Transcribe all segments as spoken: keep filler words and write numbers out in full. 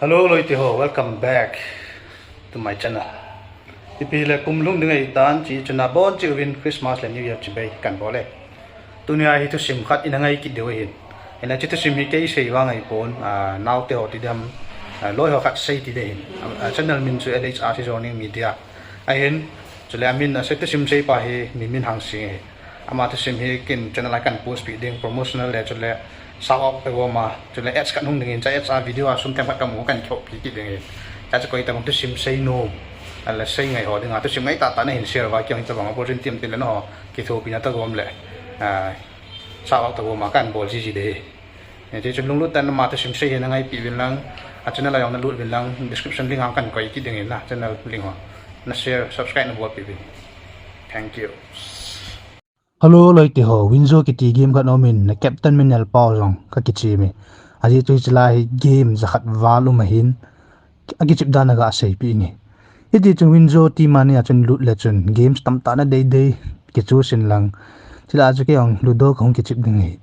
Hello, loite ho, welcome back to my channel. Ipi le kum lhung ding ahitan, chuche chun abon cheh uvin Christmas le New Year chibai kahin bol e. Tunia hi thusim khat ina ngai kit diu ahin. Hinla chuche thusim hi kei sei vang ahipon, ah, naote ho ti ding ham, ah, loi ho khat sei ti ding ahin. Ah, channel min chu L H R C Zoning Media ahin. Chule amin, ah, thusim seipa hi Mimin Hangsing ahi. Ama thusim hi ken channel a kahin post peh ding, promotional le chule shout out pe gom a, chule ads khat hung ding ahin, chuche ads a video a sum themkhat kamu kahin kihoupi kit ding ahin. Chuche chu koi tabang thusim sei nom, ahile sei ngai ho dinga thusim ngai tahtah nahin share uva, kei jong hitabang opportunity um teng le nangho kithopina tagom le, ah, shout out tagom a kahin bol jiji ding ahi. Chuche chun lunglut tah in ama thusim sei hi na ngaipi uvin lang, a channel a jong na lut uvin lang, description link a kahin koi kit ding ahin, channel link ho na share, subscribe na bolpeh uvin. Thank you. Hello, loite ho, Winzo kiti game khat aumin, a captain min Nelpao jong kakichem e. Ajeh chu hiche lai hi game jakhat val um ahin, akichep dan a gaseipeh inge. Hiti chun Winzo ti mani a chun lut le chun games tamtah na deidei kichoose in lang, chule chu kei jong Ludo kahung kichep ding ahi.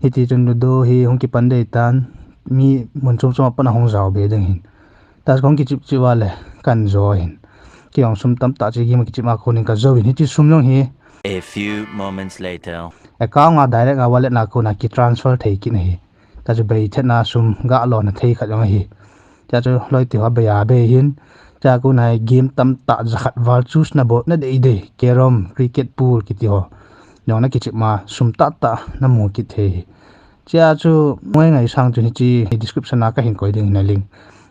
Hiti chun Ludo hi hung kipan dei tan, mi mun chom chom a pat a hung jao be ding ahin. Tua kahung kichep chep uva le kahin jo ahin. Kei jong sum tamtah chu game kichep a konin kajouvin, hiti sum jong hi A few moments later. Account a direct a wallet a kona kitransfer thei kit ahi. Tua chu beithen a sum galona thei khat jong ahi. Tua chu loite ho abei abei ahin. Tua kona hi game tamtah jakhat val choose na bol na deidei, carrom, cricket, pool kiti ho jong na kichep ma sum tahtah namu kit thei ahi. Chea chu ngai ngai sang chun hiche description a kahin koi ding ahin, link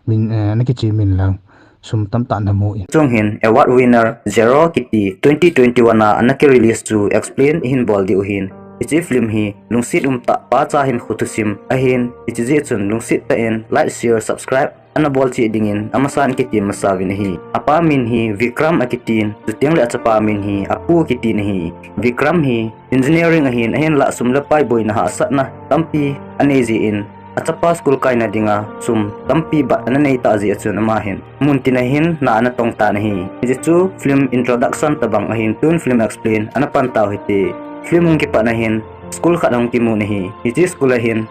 min, eh, na kichem in lang sum tamtah namu in. Chung hin award winner Zero kiti twenty twenty-one a ana kirelease chu explain ihin bol diu ahin. Hiche film hi lungset umtah, pacha hinkho thusim ahin, hiche jeh chun lungset tah in like, share, subscribe ana bol cheh dingin amasan kitem masa uvin ahi. Apa min hi Vikram akitin, chuteng le achapa min hi Apu akitin ahi. Vikram hi engineering ahin, ahinlah sum le pai boina hahsatna tampi anei jeh in, achapa school kaina dinga sum tampi bat ana nei tah jeh a chun ama hin muntin a hin na ana tong tan ahi. Hiche chu film introduction tabang ahin, tun film explain ana pan tau hite. Film hung kipat na hin school khat ahung kimun ahi. Hiche school a hin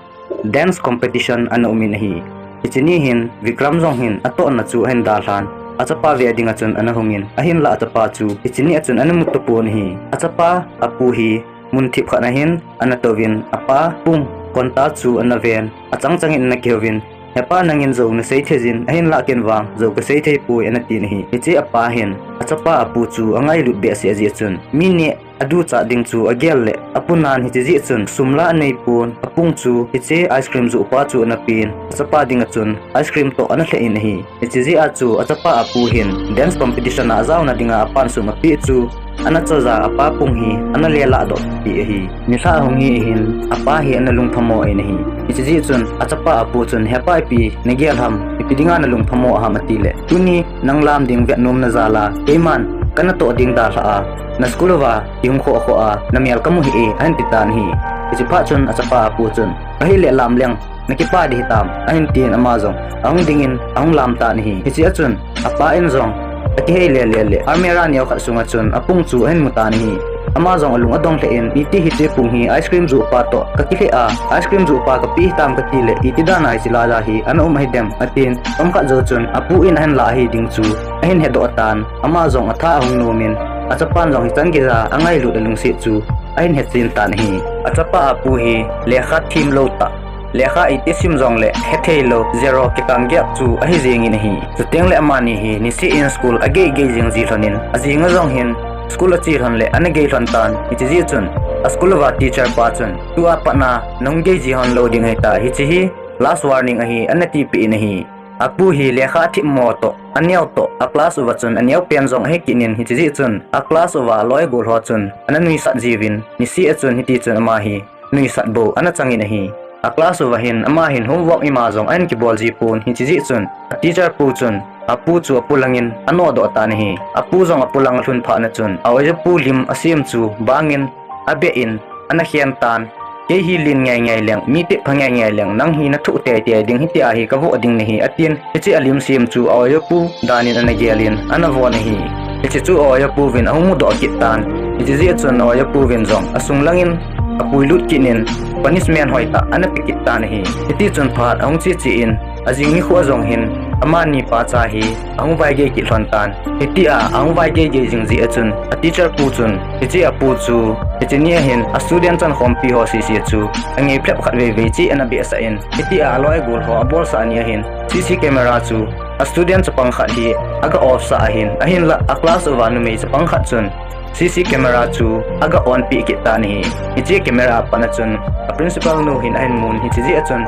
dance competition ana umin ahi. Hiche ni hin Vikram jong hin atohna chu ahin dalhan, achapa ve dinga chun ana hungin, ahinlah achapa chu hiche ni a chun ana muto pon ahi. Achapa Apu hi mun thip khat a hin ana touvin, apa Pung konta chu ana ven, achang changin ana kihouvin, "Hepa, nangin jou nasei thei jin, ahinlah ken vang jou kasei thei poi," ana tin ahi. Hiche apa hin achapa Apu chu angailut behseh ajeh chun, mi neh aduchat ding chu agel le, apunan hiche jeh chun sum la anei pon, Apung chu hiche ice cream joh pa chu ana pen, achapa dinga chun ice cream toh ana lheh in ahi. Hiche jeh a chu achapa Apu hin dance competition a ajaona dinga apan sum apeh chu ana choja apa Pung hi ana lelah doh peh ahi. Nilhah ahung hi hin apa hi ana lungphamo in ahi. Hiche jeh chun achapa Apu chun, "Hepa, ipi nagel ham, ipi dinga nalungphamo ham?" ati le, "Tuni nang lam ding vet nom najal a, keiman kanatoh ding dalhah a, na school uva ihung khoh khoh a namel kamu hih e," ahin ti tan ahi. Hiche phat chun achapa Apu chun, "Ahile lam leng nakipa ding hitam," ahin tin ama jong ahung dingin ahung lam tan ahi. Hiche a chun apa in jong akihei lele le almirah neo khat sunga chun Apung chu ahin mu tan ahi. Ama jong alung adong lheh in, "Iti hiche Pung hi ice cream joh pa toh kakilheh a, ice cream joh pa kapeh hitam kati le, iti dan a hiche lai a hi ana um ahi dem," atin, chomkhat jou chun Apu in ahin lah ahi ding chu ahin hedoh tan, ama jong atha ahung nom in, achapan jong hichan geija angailut alungset chu ahin hechen tan ahi. Achapa Apu hi lekha themlou tah, lekha iti sim jongle hethei lou, zero kikang gap chu ahi jengin ahi. Chuteng le amani hi niseh in school agei gei jing ji lhonin, ajing a jong hin school ache lhon le ana gei lhon tan. Hiche jeh chun a school uva teacher pa chun, "Tua pat a nahung gei ji lhon lou ding ahitai, hiche hi last warning ahi," ana tipeh in ahi. Apu hi lekha athemmo toh, aneo toh, a class uva chun aneo pen jong ahi kit in, hiche jeh chun a class uva aloi agol ho chun ana nuisat jiuvin, niseh a chun hiti chun ama hi nuisat bou ana changin ahi. A class uva hin ama hin homework ima jong ahin kibol ji pon, hiche jeh chun a teacher pu chun Apu chu apulangin anodoh tan ahi. Apu jong apulang alhun phat na chun a oja pu lim asem chu bangin abeh in ana khen tan. "Kei hi len ngai ngai leng, mi tep pha ngai ngai leng, nang hi nathoh tei tei ding, hitia hi kavoh ding nahi," atin. Hiche alim sem chu a oja pu danin ana gelin ana von ahi. Hiche chu a oja pu vin ahung mudoh kit tan. Hiche jeh chun a oja pu vin jong asung langin apuilut kit in punishment hoitah ana pe kit tan ahi. Hiti chun phat ahung che che in Ajing nikho a jong hin, amani pacha hi ahung vaigei kit lhon tan. Hitia ahung vaigei gei jing jeh a chun, a teacher pu chun, hiche apu chu, hiche ni a hin a student chankhompi ho sese chu angei phlep khat veivei cheh ana behsah in, hitia aloi agol ho abolsah ni a hin, C C camera chu a student chapang khat hi aga off sah ahin, ahinlah a class uva numei chapang khat chun C C camera chu aga on peh kit tan ahi. Hiche camera a pat a chun a principal nu hin ahin mun, hiche jeh a chun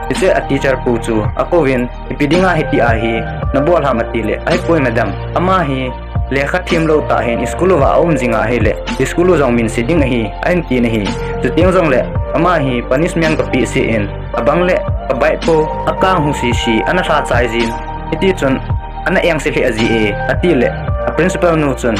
hiche a teacher pu chu akouvin, ipi dinga hitia hi nabol ham, atileh, ahipoi madam, ama hi lekha them lou tah hin school uva aum jing ahileh school u jong minse ding ahi, ahin tin ahi. Chuteng jongleh ama hi punishment kapeh seh in, abang leh ka bike po akang hu sese ana lha chai jin, hiti chun ana engse lheh aji e, atileh, a principal nu chun,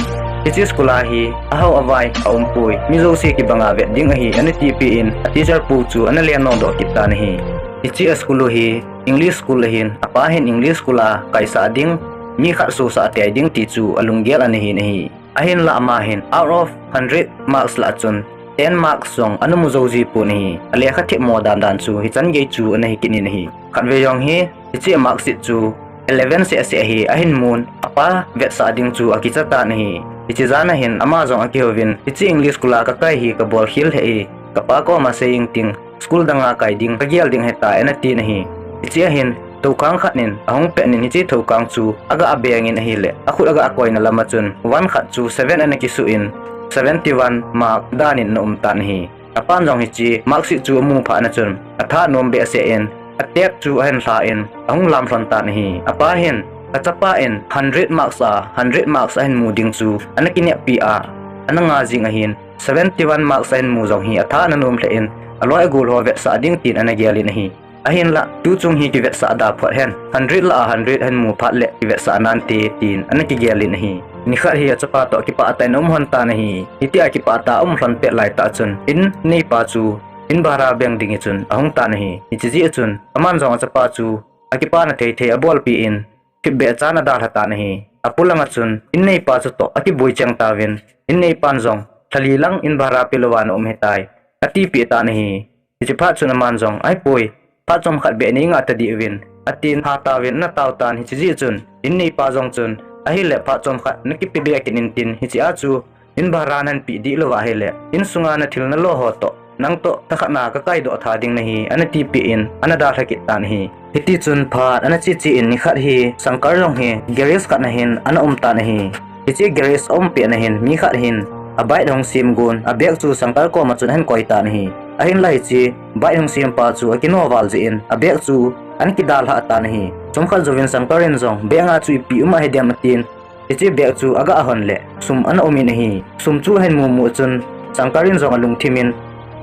hiche school a hi ahao avai aumpoi, mi jouse kibanga vet ding ahi, ana tipeh in, a teacher pu chu ana lenlong doh kit tan ahi. Hiche a school u hi English school ahin, apa hin English school a kaisah ding, mi khat sosah tei ding ti chu alunggel ana hin ahi. Ahinlah ama hin out of hundred marks lah chun ten marks jong ana mu jou ji pon ahi. Alekha themmo dan dan chu hichan gei chu ana hi kit in ahi. Khatvei jong hi, hiche a mark sheet chu eleven seh seh hi ahin mun, apa vetsah ding chu akicha tan ahi. Hiche jan a hin ama jong akihouvin, hiche English school a kakai hi kabol khel lheh e, kapa koma sei inting, school dang a kai ding kagel ding ahitai, ana tin ahi. Hiche a hin, thoukhang khat in ahung pet in, hiche thoukhang chu aga abeng in ahileh, akhut aga akoina lam a chun one khat chu seven ana kisuh in, seventy one mark dan in ana um tan ahi. Apan jong hiche mark sheet chu amu phat na chun atha nom behseh in, a tape chu ahin lha in ahung lam lhon tan ahi. Apa hin, kachapa in hundred marks a hundred marks ahin mu ding chu ana kineppi a, ana nga jing ahin, seventy one marks ahin mu jong hi atha ana nom lheh in, aloi agol ho vetsah ding tin ana gel in ahi. Ahinlah, tuchung hi kivetsah da phot hen, hundred lah a hundred ahin mu phat leh kivetsah nante, tin ana kigel in ahi. Nikhat hi achapa toh kipah tah in aum lhon tan ahi. Hitia kipah tah a aum lhon pet laitah chun, in neipa chu in bhara beng ding hi chun ahung tan ahi. Hiche jeh a chun, aman jong achapa chu akipana thei thei abolpeh in, thipbeh chan adalha tan ahi. Apu langa chun, in neipa chutoh akiboi cheng tauvin, in neipan jong lha li lang in bhara pelouva naum ahitai, atipeh tan ahi. Hiche phat chun aman jong, ahipoi, phat chomkhat beh nei ngah tadih uvin, atin, ha tauvin ana tao tan. Hiche jeh chun in neipa jong chun, ahileh phat chomkhat nakipe be kit intin, hiche a chu in bhara nahin peh dih louva ahileh, insunga nathil nalo ho toh, nang toh thakhat na kakaidoh tha ding nahi, ana tipeh in ana dalha kit tan ahi. Hitichun phat ana che che in, nikhat hi Shankar jong hi garage khat na hin ana um tan ahi. Hiche garage aum pet na hin mi khat hin a bike hung sem gon, a bag chu Shankar koma chun ahin koi tan ahi. Ahinlah hiche bike hung sem pa chu akino val jeh in a bag chu ana kidalhah tan ahi. Chomkhat jouvin Shankar in jong bag a chu ipi um ahidem atin, hiche bag chu aga ahon leh sum ana um in ahi. Sum chu ahin mu mu chun Shankar in jong alungthim in,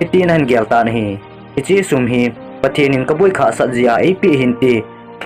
hitin ahin gel tan ahi. Hiche sum hi Pathen in kaboi khahsat jeh a eipeh ahin te,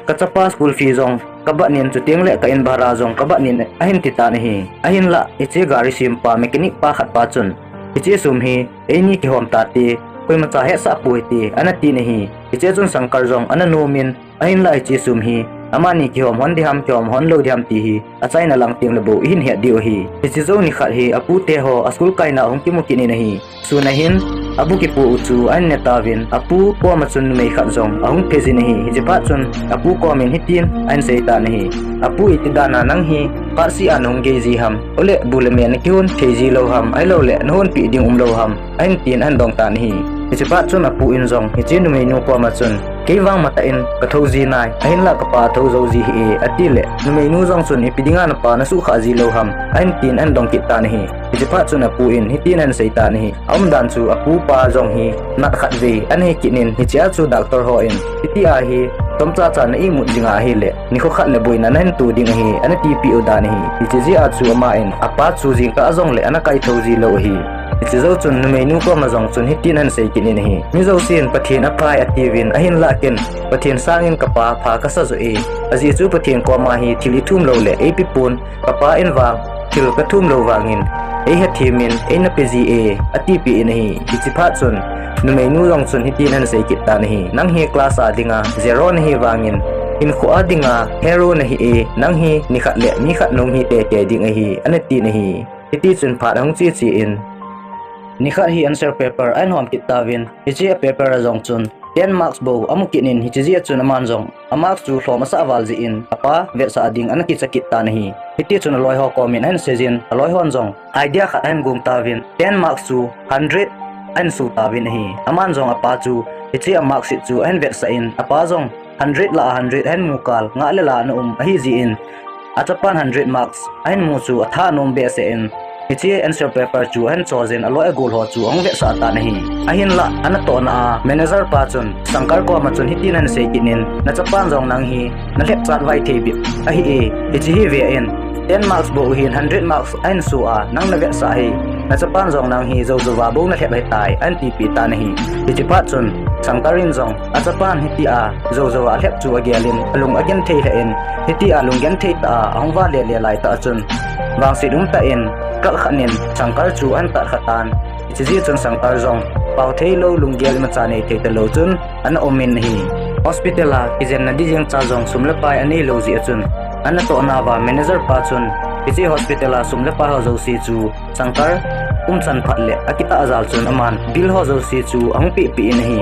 kachapa school fee jong kabat in, chuteng leh ka in bhara jong kabat in, ahin ti tan ahi. Ahinlah hiche gari sem pa, mechanic pa khat pa chun, hiche sum hi eini kihom tate, koimacha hetsah pou hite, ana tin ahi. Hiche chun Shankar jong ana nom in, ahinlah hiche sum hi amani kihom hon diham, kihom hon lou diham ti hi achaina lang teng leh bou ihin het diu ahi. Hiche jou nikhat hi apu teho a school kaina hung kimu kit in ahi. Sun a hin abu kipo u chu ahin ne tauvin, apu koma chun numei khat jong ahung phe jin ahi. Hiche phat chun apu komin hitin ahin sei tan ahi. Apu, iti dan a nang hi phatseh a nahung gei ji ham, ole bu le me nakihon thei ji lou ham, ahilouleh nahonpeh ding umlou ham, ahin tin ahin dong tan ahi. Hiche phat chun apu in jong hiche numeinu koma chun, kei vang matah in kathou ji nai, ahinlah kapa thou jou ji hih e, atileh, numeinu jong chun, ipi dinga napa nasuhkhah ji lou ham, ahin tin ahin dong kit tan ahi. Hiche phat chun apu in hitin ahin sei tan ahi. Aumdan chu apupa jong hi nat khatvei ana hi kit in, hiche a chu doctor hon, hitia hi chomcha cha na imut jing ahileh, nikho khat leh boina nahin to ding ahi, ana tipeh u dan ahi. Hiche jeh a chu aman apa chu jingkah a jongleh ana kaithou ji lou ahi. Hiche jou chun numeinu koma jong chun hitin ahin sei kit in ahi. Mi jousen Pathen aphai atiuvin, ahinlah ken Pathen sangin kapa pha kasa joh e. Ajeh chu Pathen koma hi thil ithum lou leh eipeh pon, kapa in vang thil kathum lou vangin eihethem in eina pe ji e, atipeh in ahi. Hiche phat chun numeinu jong chun hitin ahin sei kit tan ahi. Nang hi class a dinga zero nahi vangin, hinkho a dinga hero nahi e, nang hi nikhat leh mi khat nahung hi teitei ding ahi, ana tin ahi. Hitichun phat ahung che che in, nikhat hi answer paper ahin hom kit tauvin, hiche a paper a jong chun ten marks bou amu kit in, hiche jeh a chun aman jong a marks chu lhom asah val jeh in apa vetsah ding ana kicha kit tan ahi. Hiti chun aloi ho kom in ahin seijin, aloi hon jong idea khat ahin gong tauvin, ten marks chu hundred ahin su tauvin ahi. Aman jong apa chu hiche a mark sheet chu ahin vetsah in, apa jong hundred lah a hundred ahin mu kal, ngah le la ana um ahi jeh in, achapan hundred marks ahin mu chu atha anom behseh in, hiche answer paper chu ahin choi jin, aloi agol ho chu ahung vetsah tan ahi. Ahinlah anatohna a manager pa chun Shankar koma chun hitin ahin sei kit in, nachapan jong nang hi nalhep chat vai thei bep ahi e, hiche hi ve in, ten marks bou hin hundred marks ahin su a, nang navetsah hi, nachapan jong nang hi jou jouva bou nalhep ahitai, ahin tipeh tan ahi. Hiche phat chun Shankar in jong achapan hitia jou jouva alhep chu agel in, alung agenthei lheh in, hitia lung genthei tah a ahung vale le laitah chun, vangset umtah in truck khat in Shankar chu ahin tatkha tan. Hiche jeh chun Shankar jong pao theilou, lunggel imacha nei thei talou chun ana um in ahi. Hospital a kijenna ding jeng cha jong sum le pai aneilou jeh a chun, anatohna uva manager pa chun hiche hospital a sum le pai ho jouse chu Shankar umchan phat le akitah jal chun aman bill ho jouse chu ahung pehpeh in ahi.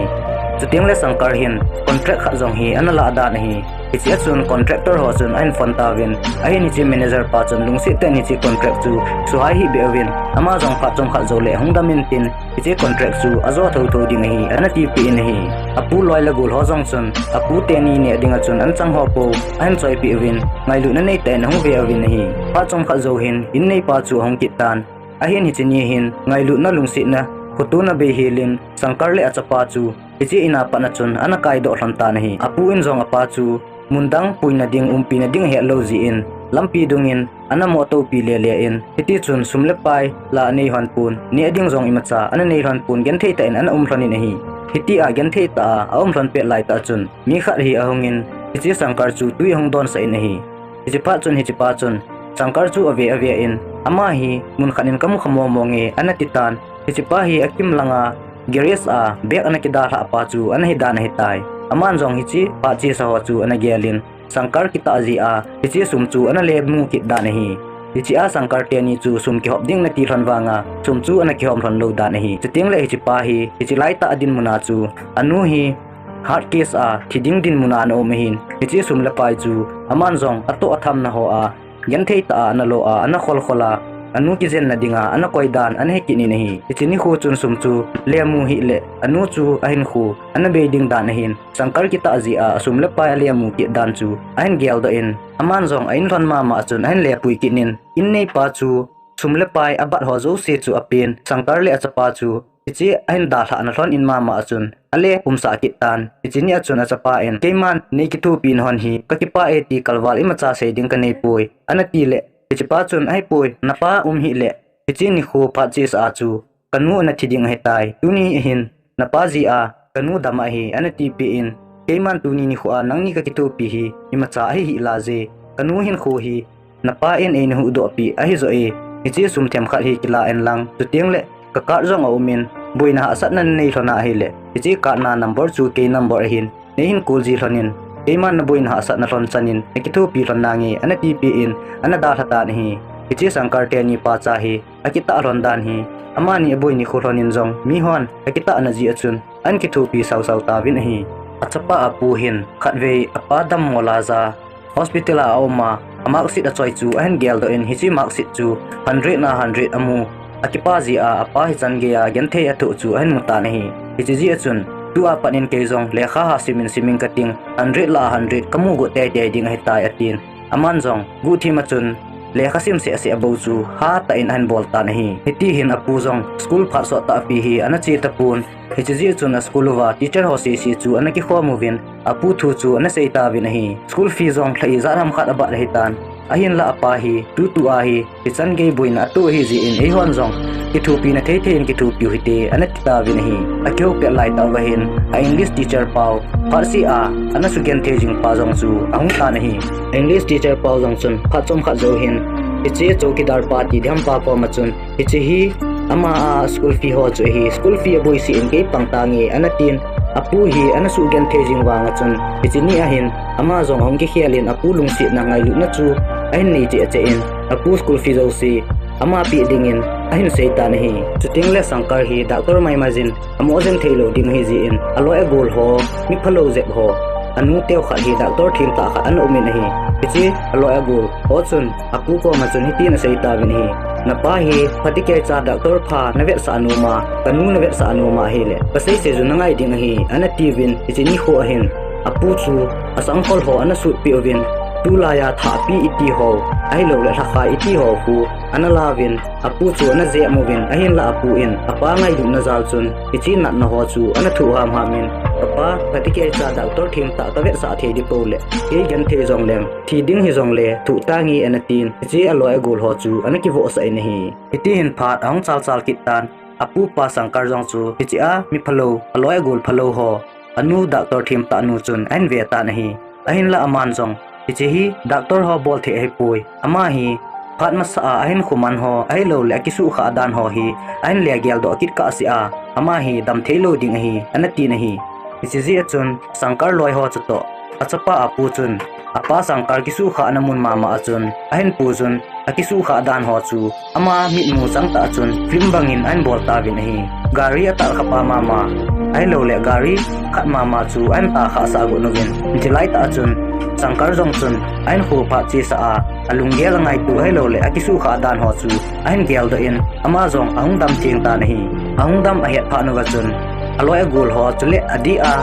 Chuteng le Shankar hin contract khat jong hi ana lah dan ahi. Hiche a chun contractor ho chun ahin phone tauvin, ahin hiche manager pa chun lungset tah in hiche contract chu suhai hih beh uvin, ama jong phat chomkhat jou le hung dam intin, hiche contract chu ajo thotho ding ahi, ana tipeh in ahi. Apu loi le gol ho jong chun apu teni neh ding a chun anchang ho pou ahin choipeh uvin, ngailutna neitah in ahung ve uvin ahi. Phat chomkhat jou hin in neipa chu ahung kit tan. Ahin hiche ni hin ngailutna lungsetna khotona bei helin Shankar le achapa chu hiche in a pat a chun ana kaidoh lhon tan ahi. Apu in jong apa chu mun dang puina ding, umpina ding ahet lou jeh in lampi dung in ana mo toupi lele in, hiti chun sum le pai la anei lhon pon, neh ding jong imacha ana nei lhon pon, genthei tah in ana um lhon in ahi. Hitia genthei tah a aum lhon pet laitah chun mi khat hi ahung in hiche Shankar chu tui ahung donsah in ahi. Hiche phat chun hichepa chun Shankar chu ave ave in, ama hi mun khat in kamu kha mong mong e, ana ti tan. Hichepa hi akim langa garage a bag ana kidalhah pa chu ana hi dan ahitai. Aman jong hiche phat chesa ho chu ana gel in, Shankar kitah jeh a hiche sum chu ana lemu kit dan ahi. Hiche a Shankar teni chu sum kihop ding ana ti lhon vanga sum chu ana kihom lhon lou dan ahi. Chuteng le hichepa hi hiche laitah a dinmun a chu anu hi heart case a thi ding dinmun a ana um ahin, hiche sum le pai chu aman jong atoh athamna ho a genthei tah a ana lo a, ana khol khol a, anu kijenna dinga ana koi dan ana hi kit in ahi. Hiche nikho chun sum chu lemu hih le anu chu ahinkho ana bei ding dan ahin, Shankar kitah jeh a asum le pai alemu kit dan chu ahin geldoh in, aman jong a in lhon mama a chun ahin lepui kit in, in neipa chu sum le pai abat ho jouse chu apen, Shankar le achapa chu hiche ahin dalhahna lhon in mama a chun alepumsah kit tan. Hiche ni a chun achapa in, keiman nei kithopi nahon hi kakipah e ti kalval imacha sei ding kanei poi, ana ti le, hichepa chun, ahipoi, napa um hih le hiche nikho phat chesa a chu kanu ana thi ding ahitai. Tuni ahin napa jeh a kanu dam ahi, ana tipeh in, keiman tuni nikho a nangni kakithopi hi imacha ahi hih laije, kanu hinkho hi napa in eina huhdoh peh ahi joh e, hiche sum themkhat hi kila in lang, chuteng le ka card jong aum in, boina hahsatna nanei lhon a ahile hiche card na number chu kei number ahin, neihin call ji lhon in, keiman naboina hahsatna lhon chan in nakithopi lhon nange, ana tipeh in, ana dalha tan ahi. Hiche Shankar teni pacha hi akitah lhon dan hi, amani aboi nikho lhon in jong mihon akitahna jeh a chun ahin kithopi sausau tauvin ahi. Achapa apu hin khatvei apa dammo laija hospital a aum a, a mark sheet achoi chu ahin geldoh in, hiche mark sheet chu hundred na hundred amu, akipah jeh a apa hi chan geiya genthei athoh chu ahin mu tan ahi. Hiche jeh a chun tua pat in kei jong lekha ha sim in sim in kating, hundred lah a hundred kamu got teitei ding ahitai, atin. Aman jong guhthim a chun lekha sim sehseh bou chu hatah in ahin bol tan ahi. Hiti hin apu jong school phat sottahpi hi ana che tapon. Hiche jeh chun a school uva teacher ho sese chu ana kikhom uvin, apu thu chu ana sei tauvin ahi. School fee jong lha ijat ham khat abat ahitan. Ahinlah apa hi tutua hi hichan gei boina atoh ahi jeh in eihon jong kithopina thei thei in kithopiu hite, ana ti tauvin ahi. Akihou pet laitah uva hin a English teacher pau, phatseh a ana sugenthei jing pa jong chu ahung tan ahi. English teacher pau jong chun phat chomkhat jou hin hiche chowkidar pa ti diham pa koma chun, hiche hi ama a school fee ho chu ahi, school fee aboiseh in kei pang tange, ana tin. Apu hi ana sugenthei jing vanga chun hiche ni a hin ama jong ahung kikhel in apu lungsetna ngailutna chu ahin nei cheh cheh in, apu school fee jouse ama pe dingin ahin seitan ahi. Chuteng le Shankar hi doctor maimai jin, amo jeng theilou ding ahi jeh in, aloi agol ho, miphalou jep ho, anu teu khat hi doctor themtah khat ana um in ahi. Hiche aloi agol ho chun apu koma chun hitin asei tauvin ahi. Napa hi phatecha doctor pha navetsah nom a, kanu navetsah nom a ahile, kasei sei chu nangai ding ahi, ana tiuvin, hiche nikho ahin apu chu asangkhol ho ana sutpeh uvin, tulai a thahpi iti ho, ahilou le lhakhai iti ho khu ana lauvin, apu chu ana jep uvin, ahinlah apu in apa ngailutna jal chun hiche natna ho chu ana thoh hamham in, Kapa, phatecha doctor themtah kavetsah thei ding pou le, kei genthei jongleng, thi ding hijongle thoh tange, ana tin, hiche aloi agol ho chu ana kivohsah in ahi. Hiti hin phat ahung chalchal kit tan, apupa Shankar jong chu hiche a miphalou, aloi agol phalou ho, anu doctor themtah nu chun ahin ve tan ahi. Ahinlah aman jong, hiche hi doctor ho bol thei ahipoi, ama hi phat masa a ahinkho man ho, ahilou le akisuhkhah dan ho hi ahin le geldoh kit kahsea, ama hi dam theilou ding ahi, ana tin ahi. Hiche jeh a chun Shankar loi ho chutoh, achapa apu chun, apa Shankar kisuhkhahna mun mama a chun ahin pui chun, akisuhkhah dan ho chu ama mitmu changtah a chun film bangin ahin bol tauvin ahi. Gari atalkhapa mama, ahilou le gari khat mama chu ahin takhah sah got uvin, hiche laitah a chun Shankar jong chun ahinkho phat chesa a, alunggel angaito ahilou le akisuhkhah dan ho chu ahin geldoh in, ama jong ahung dam theng tan ahi. Ahung dam ahet phat uva chun, aloi agol ho chule adeh a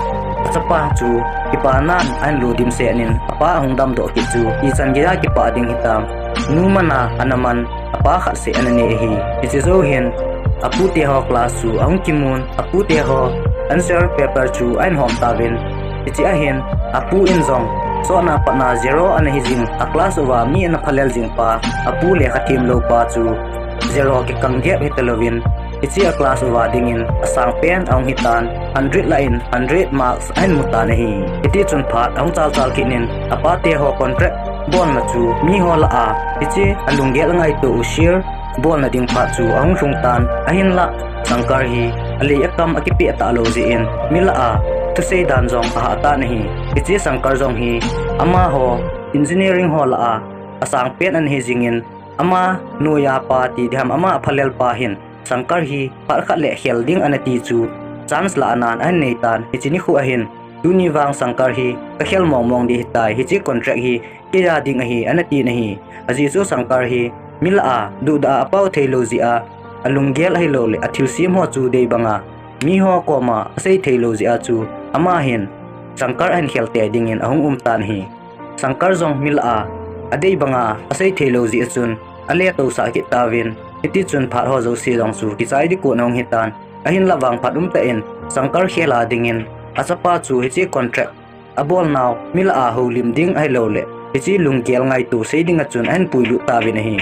achapa chu kipanan ahin lo dimset in, apa ahung damdoh kit chu ichan geiya kipah ding hitam, nu man a ana man apa khat seh ana nei ahi. Hiche jou hin apute ho class chu ahung kimun, apute ho answer paper chu ahin hom tauvin, hiche ahin apu in jong sotna patna zero ana hijing, a class uva mi ana phalel jing pa, apu lekha themlou pa chu zero kikang gep hitalouvin, hiche a class uva dingin asangpen ahung hitan, hundred lah in hundred marks ahin mutan ahi. Hitichun phat ahung chalchal kit in, apate ho contract bolna chu miho lah a hiche alunggel angaito u share bolna ding phat chu ahung lhung tan, ahinlah Shankar hi alei akam akipeh talou jeh in, mi lah a thusei dan jong ahah tan ahi. Hiche Shankar jong hi amaho engineering ho lah a asangpen ana hijing in, ama noiya pa ti diham, ama aphalel pa hin Shankar hi phat khat le khel ding ana ti chu chance lah anan ahin neitan, hiche nikho ahin, tuni vang Shankar hi kakhel mongmong ding ahitai, hiche contract hi keija ding ahi, ana tin ahi. Ajeh chu Shankar hi mi lah a duhdah a apao theilou jeh a, alunggel ahilou le athilsem ho chu dei banga miho koma asei theilou jeh a chu, ama hin Shankar ahin khel tei dingin ahung um tan ahi. Shankar jong mi lah a adei banga asei theilou jeh a chun ale tousah kit tauvin, hitichun phat ho jouse jong chu kichai ding kon ahung hitan, ahinlah vangphat umtah in Shankar khel a dingin achapa chu hiche contract abolnau mi lah a houlim ding ahilou le hiche lunggel ngaito sei dinga chun ahin puilut tauvin ahi.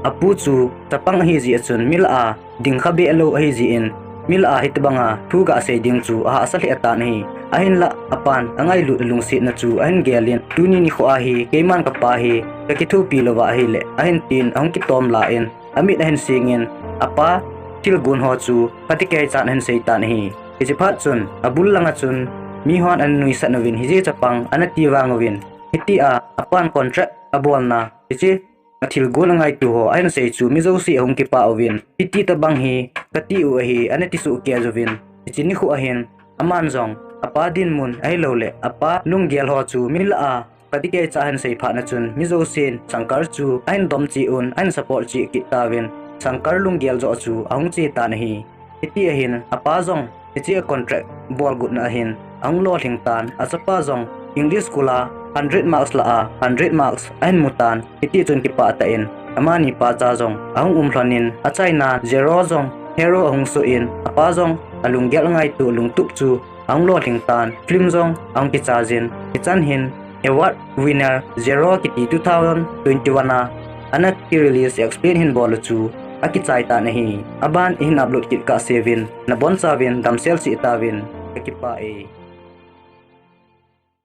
Apu chu chapang ahijeh a chun mi lah a dingkha behlou ahijeh in, mi lah a hitobanga thu gasei ding chu ahahsa lheh tan ahi. Ahinlah apan angailut alungsetna chu ahin gelin, tuni nikho a hi keiman kapa hi kakithopi louva ahile, ahin tin ahung kitom la in, amit ahin sengin, apa thilgon ho chu phatecha ahin seitan ahi. Hiche phat chun abul langa chun mihon ana nuisat uvin, hiche chapang ana ti vang uvin, hitia apan contract abolna hiche athilgon angaito ho ahin sei chu mi jouse ahung kipah uvin, hiti tobang hi kati u ahi, ana ti sohkei uvin, hiche nikho ahin aman jong apa dinmun ahilou le apa lunggel ho chu mi lah a phatecha ahin sei phat na chun mi jousen Shankar chu ahin dom cheh un, ahin support cheh kit tauvin, Shankar lunggel joh chu ahung che tan ahi. Hiti ahin apa jong hiche a contract bol gotna ahin ahung lolhing tan, achapa jong English school a hundred marks lah a hundred marks ahin mutan, hitichun kipah tah in amani pacha jong ahung um lhonin, achaina zero jong hero ahung soh in, apa jong alunggel angaito lungtup chu ahung lolhing tan, film jong ahung kichai jin, hichan hin award winner zero kiti two thousand twenty-one a ana ki release explain hin bol u chu akichai tan ahi. Aban ihin upload kit kahseuvin, nabonchauvin damsel cheh tauvin, kakipah e.